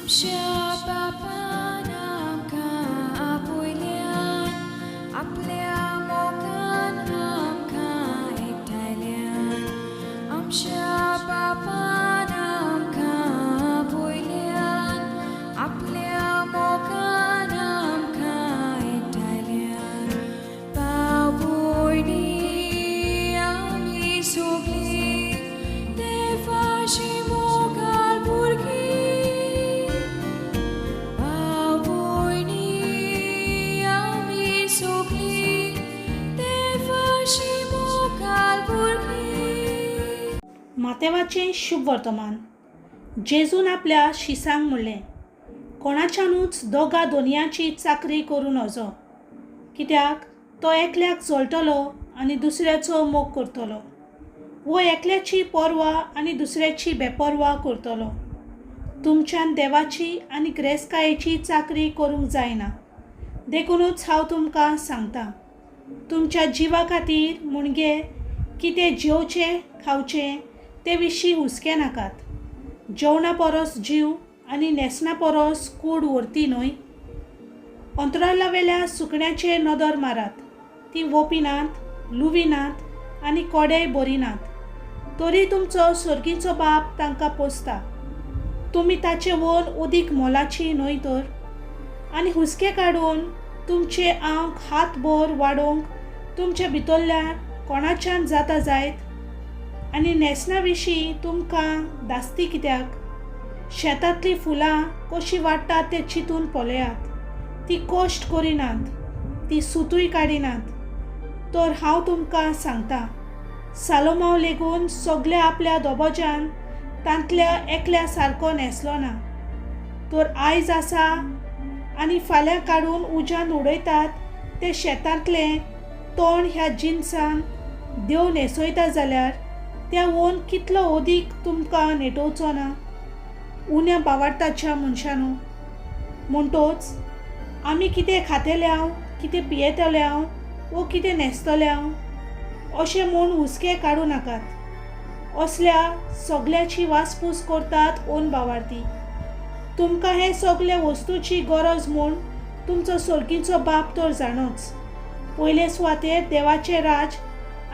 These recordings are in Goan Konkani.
आमच्या बापान आमकां आपयल्यान, आपल्या मोगान आमकां एकठांयल्यान. आमच्या बापान आमकां आपयल्यान, आपल्या मोगान आमकां एकठांयल्यान. भाव भयणी आमी सगळीं देवाची मोगाळ भुरगीं. भाव भयणी आमी सगळीं देवाची मोगाळ भुरगीं. मातेवाचें शुभ वर्तमान. जेजून आपल्या शिसांक म्हणलें, कोणाच्यानूच दोगा दोनयांची चाकरी करूं नजो, कित्याक तो एकल्याक जळटलो आनी दुसऱ्याचो मोग करतलो, वो एकल्याची पर्वा आनी दुसऱ्याची बेपर्वा करतलो. तुमच्यान देवाची आनी ग्रेस्कायेची चाकरी करूंक जायना. देखुनूच हांव तुमकां सांगता, तुमच्या जिवा खातीर म्हणजे कितें जेवचें खावचें ते विशीं हुस्के नाकात. जेवणा परस जीव आनी न्हेसणा परस कूड व्हरती न्हय? अंतराळावेल्या सुकण्याचेर नदर मारात. तीं वोपिनात, लुविनात आनी कोडेय भरिनात, तरी तुमचो सर्गीचो बाप तांकां पोसता. तुमी ताचे वयर अदीक मोलाची न्हय तर? आनी हुस्के काडून तुमचे आंक हातभर वाडोवंक तुमच्या भितरल्या कोणाच्यान जाता जायत? आनी न्हेसणा विशीं तुमकां धास्ती कित्याक? शेतांतलीं फुलां कशीं वाडटात तें चिंतून पळयात. तीं कश्ट करिनात, तीं सुतूय काडिनात. तर हांव तुमकां सांगता, सालोमांव लेगून सगल्या आपल्या दबाज्यान तांतल्या एकल्या सारको न्हेसलो ना. तर आयज आसा आनी फाल्यां काडून उज्यान उडयतात ते शेतांतलें तण ह्या जिनसान देव न्हेसयता जाल्यार त्या ओन कितलो अदीक तुमकां नेटोवचो ना, उण्या बावार्थाच्या मनशानू? म्हणटोच आमी कितें खातेले हांव, कितें पियेतले हांव वो कितें न्हेसतले हांव अशें म्हूण हुस्के काडूं नाकात. असल्या सगल्याची वासपूस करतात ओन बावार्थी. तुमकां हे सगळे वस्तूची गरज म्हूण तुमचो सर्गीचो बाप तर जाणोच. पयले सुवातेर देवाचें राज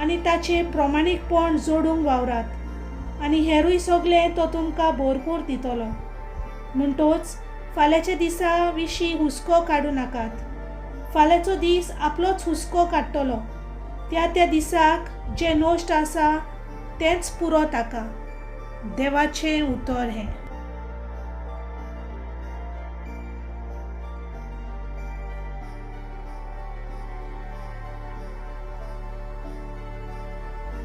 आनी ताचें प्रमाणीकपण जोडूंक वावरात आनी हेरूय सगळें तो तुमकां भरपूर दितलो. म्हणटोच फाल्यांच्या दिसा विशीं हुस्को काडूं नाकात. फाल्यांचो दीस आपलोच हुस्को काडटलो. त्या त्या दिसाक जें नश्ट आसा तेंच पुरो ताका. देवाचें उतर हें.